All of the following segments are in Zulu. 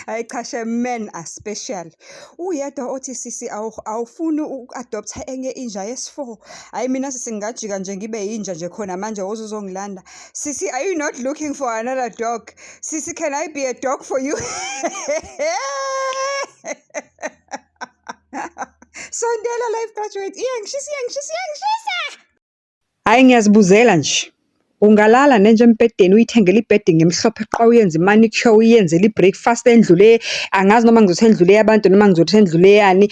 Hhayi cha shame, men are special. Uyedwa othi sisi awufuni uku-adopt-a enye inja yesi-four? Hhayi mina sisi ngingajika nje ngibe yinja nje khona manje woza uzongilanda. Sisi, are you not looking for another dog? Sisi, can I be a dog for you? Sondela life graduate, iyangishisa, iyangishisa, iyangishisa! Hhayi ngiyazibuzela nje. Ungalala nenja embhedeni uyithengele i-bedding emhlophe qwa uyenze i-manicure, uyenzele i-breakfast endlule, angazi noma ngizothi endlule yabantu noma ngizothi endlule yani.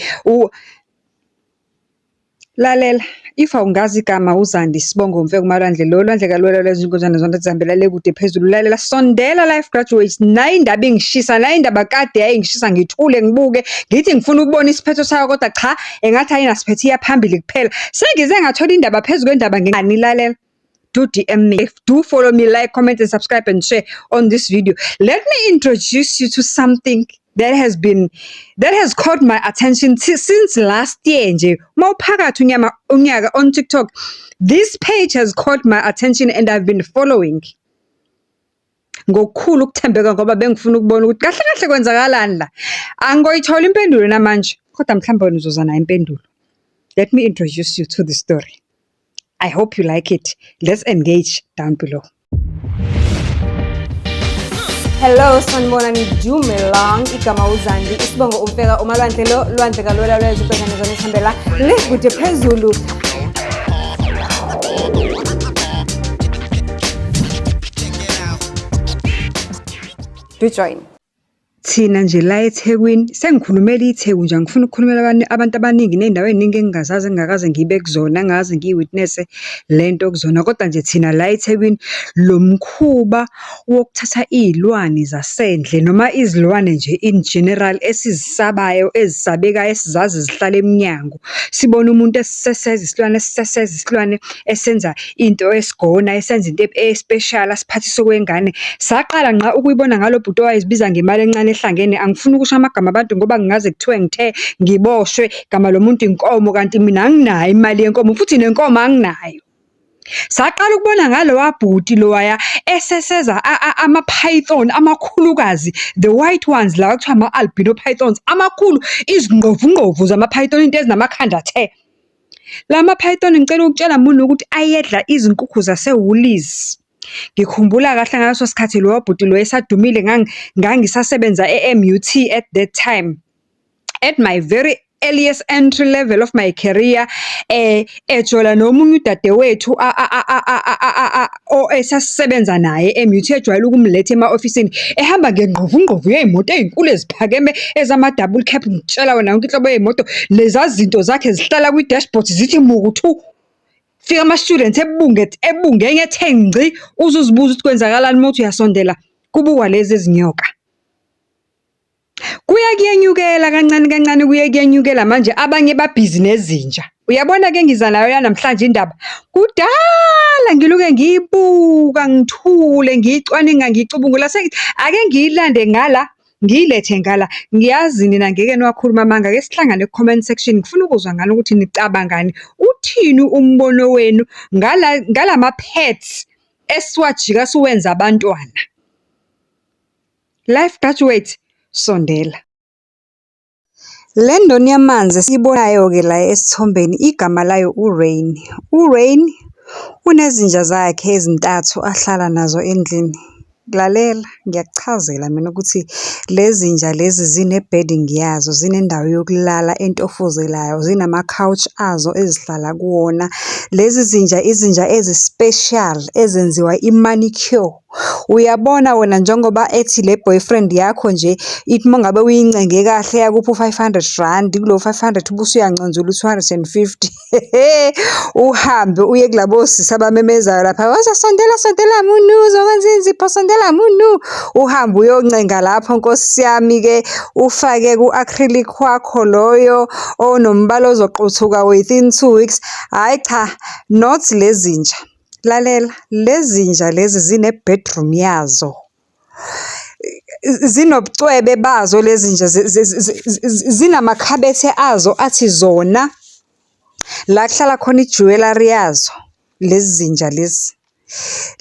Lalela, if awungazi igama uZandi isibongo Mfeka uMalwandle lo lwandle kaluwelwa lwezinkonjane zonke zihambela le kude phezulu. Lalela, sondela life graduates, nayi indaba ingishisa, nayi indaba kade yayingishisa ngithule ngibuke, ngithi ngifuna ukubona isiphetho sayo kodwa cha, engathi ayinasiphetho iya phambili kuphela. Sengize ngathola indaba phezu kwendaba ngani lalela. Do DM me, do follow me, like, comment and subscribe and share on this video. Let me introduce you to something that has been that has caught my attention since last year nje. Mawuphakathi unyama unyaka on TikTok, this page has caught my attention and I've been following ngokukhulu ukuthembeka ngoba bengifuna ukubona ukuthi kahle kahle kwenzakalani la. Angikoyithola impendulo namanje, kodwa mhlawumbe wena uzoza nayo impendulo. Let me introduce you to the story. I hope you like it. Let's engage down below. Hello, sanibonani, dumelang, igama uZandi, isibongo uMfeka, uMalwandle lo, lwandle kalwela lwezibhekane zona esihambela le kude phezulu. Do join. Thina nje la eThekwini, sengikhulumela iTheku nje angifuni ukukhulumela abantu abaningi ney'ndawo ey'ningi engingazazi engingakaze ngibe kuzona, engingakaze ngiyi-witness-e le nto kuzona. Kodwa nje thina la eThekwini, lo mkhuba wokuthatha iy'lwane zasendle noma izilwane nje in general esizisabayo, ezisabekayo, esizazi zihlala emnyango. Sibone umuntu esiseseza isilwane, esiseseza isilwane, esenza into esigona, esenza into espeshali, asiphathise okwengane. Saqala ngqa ukuyibona ngalo bhuti owayezibiza ngemali encane ehlangene. Angifuni ukusho amagama abantu ngoba kungaze kuthiwe ngithe ngiboshwe, igama lomuntu inkomo, kanti mina anginayo imali yenkomo futhi nenkomo anginayo. Saqala ukubona ngalowa bhuti lowaya eseseza ama-python amakhulukazi, the white ones lawa ekuthiwa ama-albino pythons, amakhulu, izingqovungqovu zama-python, into ezinamakhanda the. La ma-python ngicela ukutshela munu ukuthi ayedla izinkukhu zase-Woolies. Ngikhumbula kahle ngaleso sikhathi lowa bhuti lo esadumile ngangisasebenza e-M_U_T at that time. At my very earliest entry level of my career, ejola nomunye udadewethu esasisebenza naye e-M_U_T ejwayele ukumletha ema-ofisini, ehamba ngengqovungqovu yey'moto ey'nkulu eziphakeme ezama-double cab, ngikutshela wena yonke inhlobo yey'moto. Leza zinto zakhe zihlala kwi-dashboard zithi mukuthu. Fika ama-students ebunge ebungenye ethe ngci, uze uzibuze ukuthi kwenzakalani uma uthi uyasondela, kubukwa lezi ezinyoka. Kuya kuyenyukela kancane kancane kuye kuyenyukela manje abanye babhizi nezinja. Uyabona-ke ngiza nayo yanamhlanje indaba. Kudala ngiluke ngiyibuka ngithule ngiyicwaninga ngiyicubungula sengithi ake ngiyilande ngala ngiyilethe ngala. Ngiyazi nina ngeke niwakhulume amanga, ake sihlangane ku-comment section. Ngifuna ukuzwa ngani ukuthi nicabangani, uthini umbono wenu ngala ngalama-pets esiwajika siwenza abantwana. Life graduate, sondela. Le ndoni yamanzi esiyibonayo-ke la esithombeni igama layo uRain. URain unezinja zakhe ezintathu ahlala nazo endlini. Lalela, ngiyakuchazela mina ukuthi le zinja lezi zine-bedding yazo, zinendawo yokulala entofozelayo, zinama-couch azo ezihlala kuwona. Lezi zinja izinja ezi-special ezenziwa i-manicure. Uyabona wena njengoba ethi le boyfriend yakho nje, ithi uma ngabe uyincenge kahle yakupha u-five hundred rand, kulo five hundred ubuse uyanconzula u-two hundred and fifty. Uhambe uye kulabo sisi abamemezayo lapha, woza sondela sondela munu, uzokwenza inzipho sondela munu. Uhambe uyoncenga lapho nkosi yami-ke, ufake ku-acrylic wakho loyo onombala ozoqothuka within 2 weeks. Hhayi cha, not le zinja. Lalela, le zinja lezi zine-bedroom yazo. Zinobucwebe bazo lezi zinja, zinamakhabethe azo athi zona, la kuhlala khona i-jewellery yazo, lezi zinja lezi.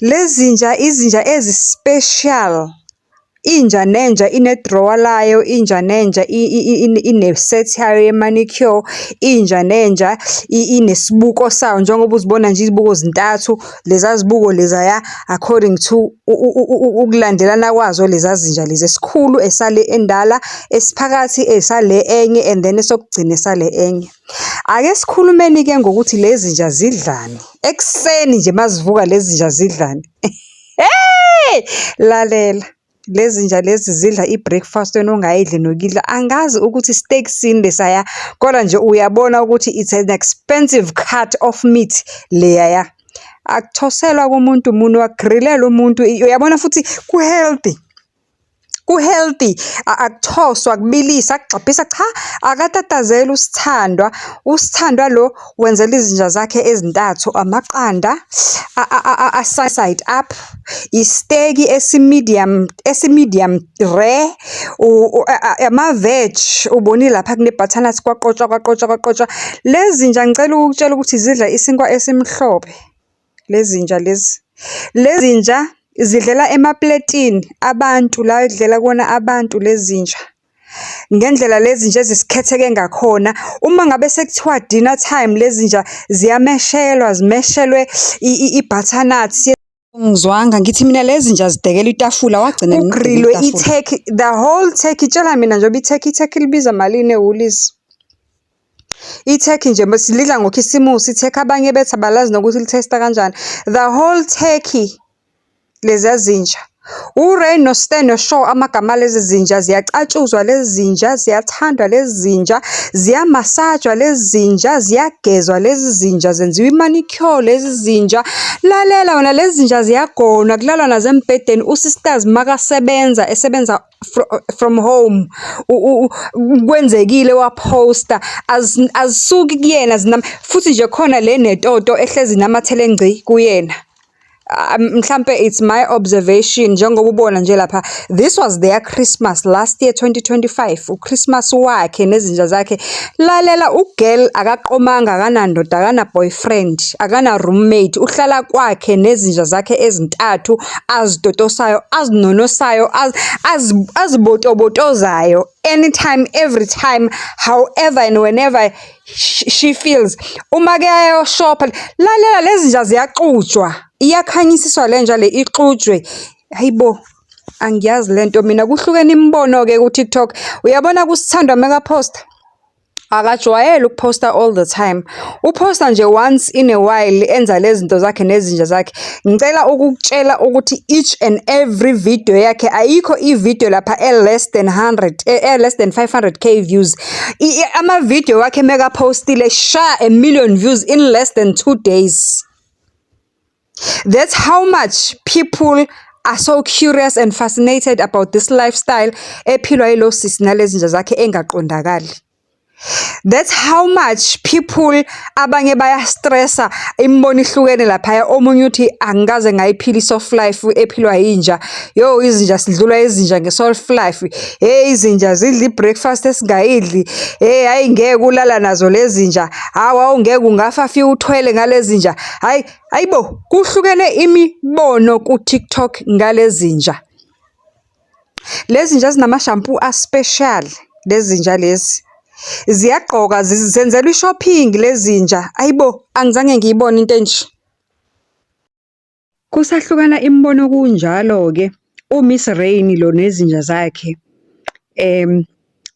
Lezi zinja izinja ezi-special. Inja nenja ine-drawer layo, inja nenja ine-set yayo ye-manicure, inja nenja inesibuko sayo njengoba uzibona nje izibuko zintathu, leza zibuko lezaya according to ukulandelana kwazo leza zinja lezi. Esikhulu esale endala, esiphakathi esale enye and then esokugcina esale enye. Ake sikhulumeni-ke ngokuthi lezi zinja zidlani. Ekuseni nje mazivuka lezi zinja zidlani? Lalela, lezi zinja lezi zidla i-breakfast wena ongayidli nokuyidla. Angazi ukuthi steak sini lesaya, kodwa nje uyabona ukuthi it's an expensive cut of meat leyaya. Akuthoselwa kumuntu munwe, akugrilelwa umuntu, uyabona futhi ku-healthy. Ku-healthy, akuthoswa, akubiliswa, akugxabhiswa, cha, akatatazeli uSithandwa. USithandwa lo wenzela izinja zakhe ezintathu amaqanda a-sunny side up, isiteki esi-medium, esi-medium rare, ama-veg, ubonile lapha kune-butternut kwaqotshwa, kwaqotshwa, kwaqotshwa. Lezi zinja ngicela ukukutshela ukuthi zidla isinkwa esimhlophe, lezi zinja lezi. Lezi zinja zidlela emapletini abantu, la ekudlela kuwona abantu lezi zinja. Ngendlela lezi zinja ezisikhetheke ngakhona, uma ngabe sekuthiwa dinner time, lezi zinja ziyameshelwa, zimeshelwe i-butternut. Angizwanga ngithi mina lezi zinja zidekela itafula, wagcina nini ukudekela Ku-grill-we itafula? I-turkey, the whole turkey. Tshela mina njengoba i-turkey libiza malini eWoolies? I-turkey nje silidla ngokhisimusi i-turkey, abanye bethi abalazi nokuthi li-taste-a kanjani. The whole turkey, leziya zinja. U-Ray no-Stan no-Shaw amagama alezi zinja, ziyacatshuzwa lezi zinja, ziyathandwa lezi zinja, ziyamasajwa lezi zinja, ziyagezwa lezi zinja, zenziwa i-manicure lezi zinja. Lalela wena, lezi zinja ziyagonwa, kulalwa nazo embhedeni. U-sisters makasebenza, esebenza from home, kwenzekile waphosta, azisuki kuyena futhi nje khona le netoto ehlezi inamathele ngci kuyena. Mhlampe it's my observation njengoba ubona nje lapha, this was their Christmas last year, 2025, u-Christmas wakhe nezinja zakhe. Lalela, u-girl akaqomanga, akanandoda, akana-boyfriend, akana-roommate, uhlala kwakhe nezinja zakhe ezintathu azitotosayo, azinonosayo, azibotobotozayo anytime, every time, however and whenever she feels. Uma-ke ayoshopha, lalela, lezi zinja ziyaxutshwa, iyakhanyisiswa le nja le ixutshwe. Hayi bo, angiyazi lento mina, kuhlukene imibono-ke ku-TikTok. Uyabona kuSithandwa mekaphosta, akajwayele ukuphosta all the time. Uphosta nje once in a while enza lezi zinto zakhe nezinja zakhe. Ngicela ukukutshela ukuthi each and every video yakhe, ayikho i-video lapha e-less than 100, e-less than 500K views. Ama-video wakhe mekaphostile shaya a million views in less than 2 days. That's how much people are so curious and fascinated about this lifestyle ephilwa yilo sisi nalezi zinja zakhe engaqondakali. That's how much people, abanye baya-stress-a, imibono ihlukene laphaya. Omunye uthi angikaze ngayiphila i-soft life ephilwa yinja. Yo, izinja sidlulwa izinja nge-soft life. Hheyi, izinja zidla i-breakfast esingayidli. Hheyi, hhayi ngeke ulala nazo lezi zinja. Hawu, awungeke ungafa fike uthwele ngale zinja. Hhayi, hhayi bo, kuhlukene imibono ku-TikTok ngale zinja. Lezi zinja zinama-shampoo a-special, lezi zinja lezi. Ziyagqoka, zenzelwa i-shopping lezi zinja. Ayi bo, angizange ngiyibone into enje. Kusahlukana imibono kunjalo-ke, u-Miss Rain lo nezinja zakhe.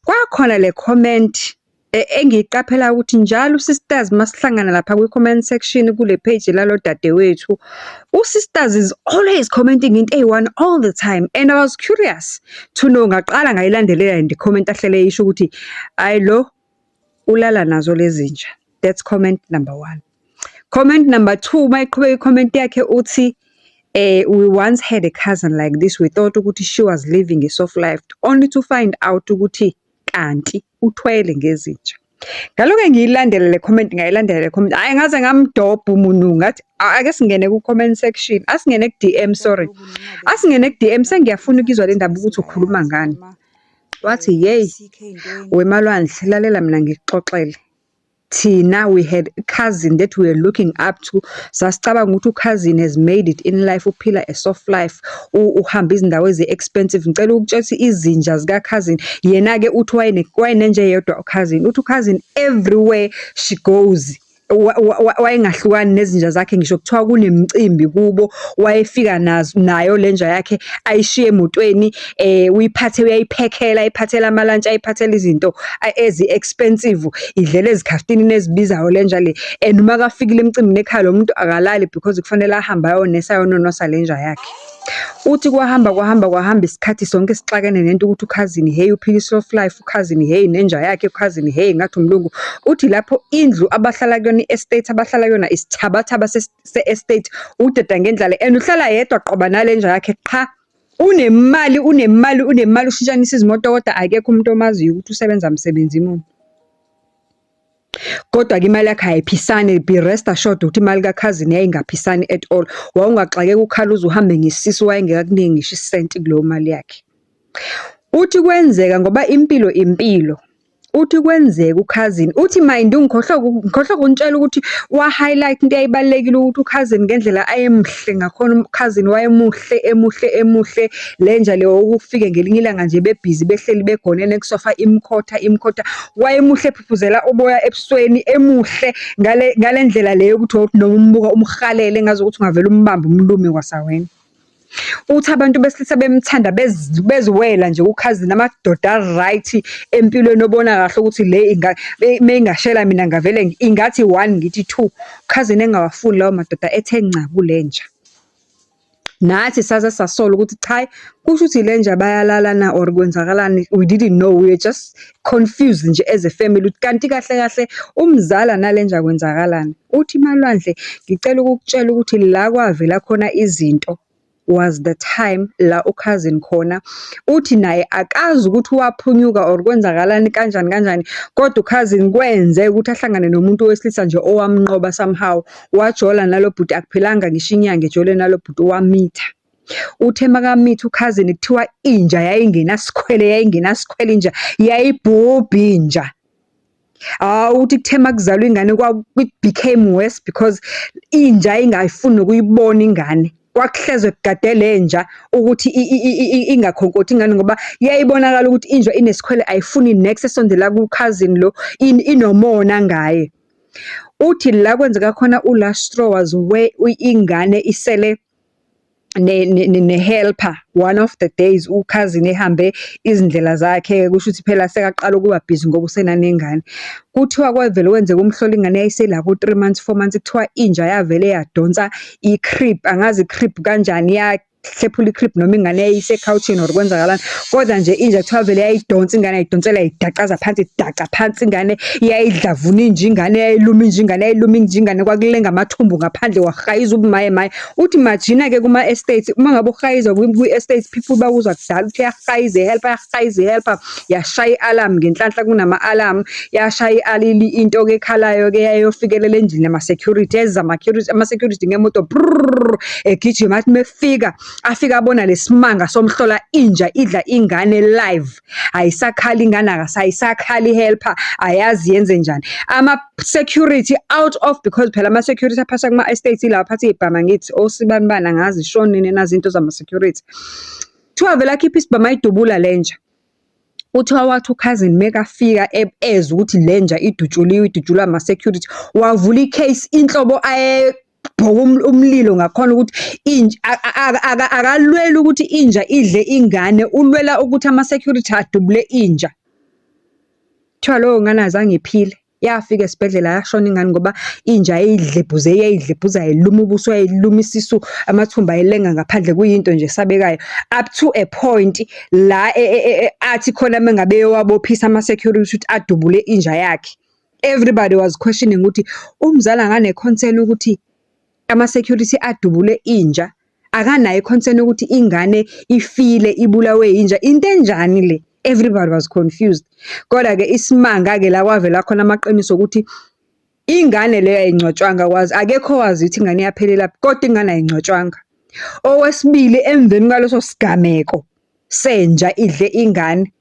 Kwakhona le comment engiyiqaphela ukuthi njalo u-sisters masihlangana lapha kwi-comment section kule page lalo dadewethu, u-sisters is always commenting into eyi-one all the time and I was curious to know, ngaqala ngayilandelela and comment ahlele eyisho ukuthi, hhayi lo ulala nazo lezi zinja. That's comment number one. Comment number two, uma eqhubeka i-comment yakhe uthi, we once had a cousin like this, we thought ukuthi she was living a soft life, only to find out ukuthi kanti uthwele ngezinja. Ngalokho ngiyilandela le comment, ngayilandela le comment, hhayi ngaze ngamdobha umuntu, ngathi ake singene ku-comment section, asingene ku-DM, sorry, asingene ku-DM, sengiyafuna ukuzwa le ndaba ukuthi ukhuluma ngani. Wathi, yeyi, weMalwandle, lalela mina ngikuxoxele. Thina we had a cousin that we were looking up to. Sasicabanga ukuthi u-cousin has made it in life, uphila a soft life, uhamba izindawo ezi-expensive. Ngicela ukukutshela ukuthi izinja zika-cousin, yena-ke uthi wayenenja eyodwa u-cousin. Uthi u-cousin everywhere she goes, wayengahlukani nezinja zakhe ngisho kuthiwa kunemicimbi kubo, wayefika nazo nayo le nja yakhe ayishiye emotweni, uyiphathe uyayiphekhela, ayiphathele ama-lunch, ayiphathele izinto ezi-expensive, idlela ezikhaftinini ezibizayo le nja le. And uma kafikile emcimbini ekhaya lo muntu akalali because kufanele ahambe ayonesa ayononosa le nja yakhe. Uthi kwahamba kwahamba kwahamba isikhathi sonke sixakene nento ukuthi u-cousin hey uphila i-soft life, u-cousin hey nenja yakhe, u-cousin hey ngathi umlungu. Uthi lapho indlu abahlala kuyona, i-estate abahlala kuyona isithabathaba se-estate, udeda ngendlala and uhlala yedwa qoba nale nja yakhe qha. Unemali, unemali, unemali, ushintshanisa izimoto kodwa akekho umuntu omaziyo ukuthi usebenza msebenzi muni. Kodwa-ke imali yakhe ayiphisani, be rest assured ukuthi imali ka-cousin yayingaphisani at all. Wawungaxakeka ukhala uze uhambe ngesisu, wayengeke akunike ngisho isenti kuleyo mali yakhe. Uthi kwenzeka ngoba impilo impilo. Uthi kwenzeka u-cousin, uthi mind you ngikhohlwe ngikhohlwe ukunitshela ukuthi wa-highlight into eyayibalulekile ukuthi u-cousin ngendlela ayemuhle ngakhona, u-cousin wayemuhle, emuhle, emuhle. Le nja le okufike ngelinye ilanga nje bebhizi behleli begonene kusofa imkhotha, imkhotha. Wayemuhle ephuphuzela uboya ebusweni, emuhle ngale ngale ndlela le yokuthi wawuthi noma umbuka umhalele engazukuthi ungavele umbambe umlume kwasawena. Uthi abantu besilisa bemthanda beziwela nje u-cousin, amadoda a-right empilweni obona kahle ukuthi le meyingashela mina ngavele ingathi one ngithi two. Cousin engawafuni lawo madoda ethe nca kule nja. Nathi saze sasola ukuthi cha, kusho ukuthi le nja bayalalana or kwenzakalani, we didn't know, we were just confused nje as a family ukuthi kanti kahle kahle umzala nale nja kwenzakalani. Uthi Malwandle, ngicela ukukutshela ukuthi la kwavela khona izinto was the time la u-cousin khona, uthi naye akazi ukuthi waphunyuka or kwenzakalani kanjani kanjani, kodwa u-cousin kwenzeka ukuthi ahlangane nomuntu wesilisa nje owamnqoba somehow. Wajola nalo bhuti akuphelanga ngisho inyanga ejole nalo bhuti wamitha. Uthe makamitha u-cousin kuthiwa inja yayingenasikhwele, yayingenasikhwele inja, yayibhubha inja. Hawu uthi kuthe makuzalwa ingane it became worse because inja yayingayifuni nokuyibona ingane. Kwakuhleze kugade le nja ukuthi ingakhonkothi ingane ngoba yayibonakala ukuthi inja inesikhwele ayifuni next esondela ku-cousin lo, inomona ngaye. Uthi la kwenzeka khona u-last straw was where ingane isele ne-helper. One of the days u-cousin ehambe izindlela zakhe, kusho ukuthi phela sekaqala ukuba busy ngoba usenanengane. Kuthiwa kwavele kwenzeka umhlolo ingane yayisela ko-3 months, 4 months, kuthiwa inja yavele yadonsa i-crib, angazi i-crib kanjani, yahlephula i-crib noma ingane yayise-couch-ini or kwenzakalani. Kodwa nje inja kuthiwa vele yayidonsa ingane yayidonsela yayidacaza phansi, idaca phansi ingane, yayidlavuna inja ingane, yayiluma inja ingane, yayiluma inja ingane, kwakulenga amathumbu ngaphandle wahayiza ubumaye maye. Uthi imagine-ke kuma-estate, uma ngabe uhayiza kwi-estate people bakuzwa kudala ukuthi iyahayiza i-helper, yahayiza i-helper, yashaya i-alarm ngenhlanhla kunama-alarm, yashaya into-ke ekhalayo-ke yayofikelela endlini yama-security, eza ama-security ngemoto brrrr, egijima athi mefika, afike abona lesimanga somhlola inja idla ingane live. Ayisakhali ingane, ayisakhali i-helper, ayazi yenze njani. Ama-security out of because phela ama-security aphatha kuma-estate ila aphatha iy'bhamu angithi, osibanibani angazi shonini nazi izinto zama-security. Kuthiwa vele akhiphe isibhamu ayidubula le nja. Kuthiwa wathi u-cousin mekafika ezwa ukuthi le nja idutshuliwe, idutshulwe ama-security, wavula i-case inhlobo ayebhoka umlilo ngakhona ukuthi inja akalweli ukuthi inja idle ingane, ulwela ukuthi ama-security adubule inja. Kuthiwa leyo ngane azange iphile. Yafika esibhedlela yashona ingane ngoba inja yayidlebhuze, yayidlebhuza yayiluma ubuso, yayiluma isisu, amathumba ayelenga ngaphandle kuyinto nje esabekayo. Up to a point la athi khona uma ngabe eyowabophisa ama-security ukuthi adubule inja yakhe. Everybody was questioning ukuthi umzali angane-concern ukuthi ama-security adubule inja, akanayo i-concern ukuthi ingane ifile ibulawe yinja, into enjani le? Everybody was confused. Kodwa-ke isimanga-ke la kwavela khona amaqiniso ukuthi ingane leyo ayingcwatshwanga kwazi, akekho owaziyo ukuthi ingane yaphelelaphi, kodwa ingane ayingcwatshwanga. Okwesibili, emveni kwaleso sigameko senja idle ingane,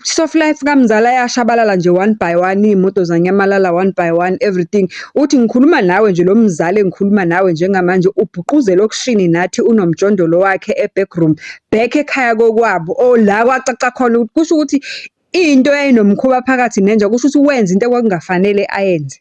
Soft life kamzala yashabalala nje one by one, iy'moto zanyamalala one by one, everything. Uthi ngikhuluma nawe nje lo mzala engikhuluma nawe njengamanje ubhuquza elokishini nathi unomjondolo wakhe e-backroom. Back ekhaya kokwabo or la kwacaca khona ukuthi kusho ukuthi into eyayinomkhuba phakathi nenja kusho ukuthi wenza into ekwakungafanele ayenze.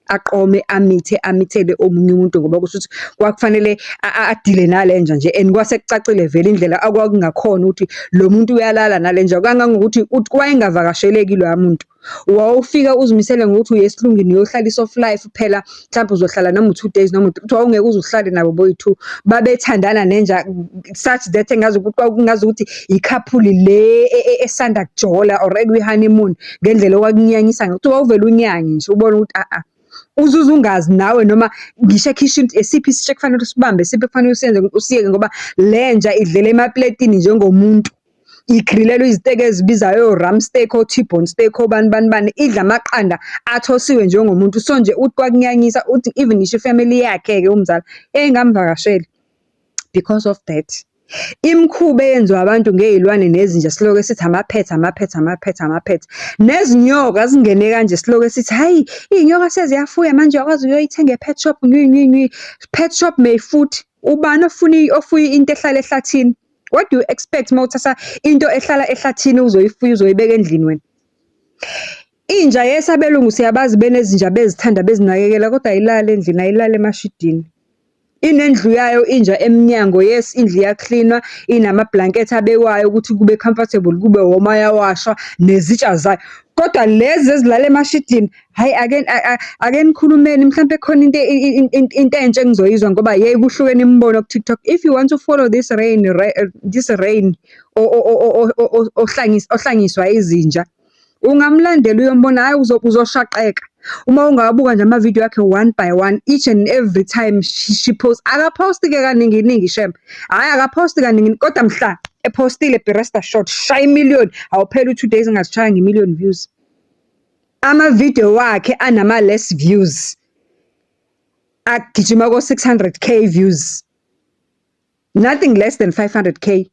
Aqome amithe, amithele omunye umuntu ngoba kusho ukuthi kwakufanele adile nale nja nje and kwase kucacile vele indlela akwakungakhona ukuthi lo muntu uyalala nale nja. Kangangokuthi uthi wayengavakasheleki loya muntu. Wawufika uzimisele ngokuthi uya esilungwini uyohlala i-soft life phela, mhlampe uzohlala noma u-2 days noma uthi wawungeke uze uhlale nabo boyi-two. Babethandana nenja such that engazukuthi kwakungazukuthi i-couple le esanda kujola or ekwi-honeymoon ngendlela okwakunyanyisa ngayo. Kuthiwa wawuvele unyanye nje ubone ukuthi a-a. Uzuze ungazi nawe noma ngisho ekhishini esiphi isitsha ekufanele usibambe, isiphi ekufanele usenze usiyeke ngoba le nja idlela emapletini njengomuntu. Igrilelwa iziteki ezibizayo o-rump steak, o-T-bone steak, obani bani bani, idla amaqanda athosiwe njengomuntu. So nje uthi kwakunyanyisa, uthi even ngisho i-family yakhe-ke umzala yayingamvakasheli because of that. Imikhuba eyenziwa abantu ngey'lwane nezinja siloke sithi ama-pet, ama-pet, ama-pet, ama-pet. Nezinyoka zingene kanje siloke sithi, hhayi, iy'nyoka seziyafuya manje uyakwazi ukuyoyithenga e-pet shop, nywi nywi nywi. Pet shop may futhi, ubani ofuna ofuya into ehlala ehlathini? What do you expect uma uthatha into ehlala ehlathini uzoyifuya uzoyibeka endlini wena? Inja yes, abelungu siyabazi benezinja bezithanda bezinakekela kodwa ayilali endlini, ayilali emashidini. Inendlu yayo inja emnyango, yes, indlu iyaklinwa, inamabhlankethi abekwayo ukuthi kube comfortable, kube warm, ayawashwa, nezitsha zayo. Kodwa lezi ezilala emashidini, hhayi ake ake nikhulumeni mhlampe khona into into entsha engizoyizwa ngoba yeyi kuhlukene imibono ku-TikTok. If you want to follow this rain, this rain ohlanyiswa izinja, ungamlandela uyombona, hhayi uzoshaqeka. Uma ungawabuka nje amavidiyo akhe one by one, each and every time she posts, akaphosti-ke kaningi ningi shem. Hhayi akaphosti kaningi, kodwa mhla ephostile be rest assured, shaya imiliyoni, awupheli u-2 days engazishayanga i-million views. Amavidiyo wakhe anama-less views, agijima ko-600K views. Nothing less than 500K.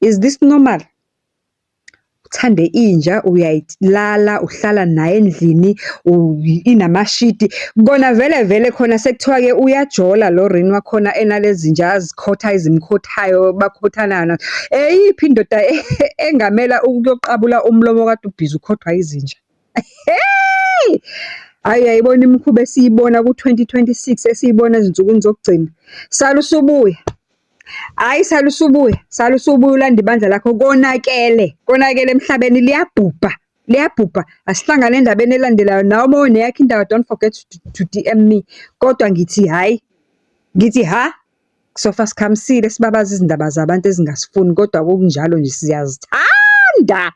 Is this normal? Uthande inja, uyayilala, uhlala nayo endlini, inamashidi. Kona vele vele khona sekuthiwa-ke uyajola lo Rain wakhona enalezi zinja azikhotha ezimkhothayo, bakhothana. Eyiphi indoda engamela ukuyoqabula umlomo kade ubhizi ukhothwa izinja? Hey! Hhayi uyayibona imikhuba esiyibona ku-2026, esiyibona ezinsukwini zokugcina. Sale usubuya. Hhayi sale usubuya, sale usubuya ulanda ibandla lakho konakele, konakele emhlabeni liyabhubha, liyabhubha. Asihlangane endabeni elandelayo. Nawe uma uneyakho indaba don't forget to DM me. Kodwa ngithi hhayi, ngithi ha, sofa sikhamisile sibabaze izindaba zabantu ezingasifuni kodwa kunjalo nje siyazithanda.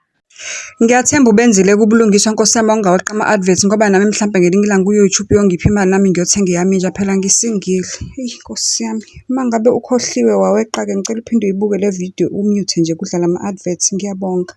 Ngiyathemba ubenzile kubulungiswa nkosi yami ungaweqa ama-adverts ngoba nami mhlampe ngelinye ilanga u-YouTube uyongipha imali nami ngiyothenga eyami inja phela ngisingile. Eyi Nkosi yami, uma ngabe ukhohliwe waweqa-ke ngicela uphinde uyibuke le video u-mute nje kudlala ama-adverts, ngiyabonga.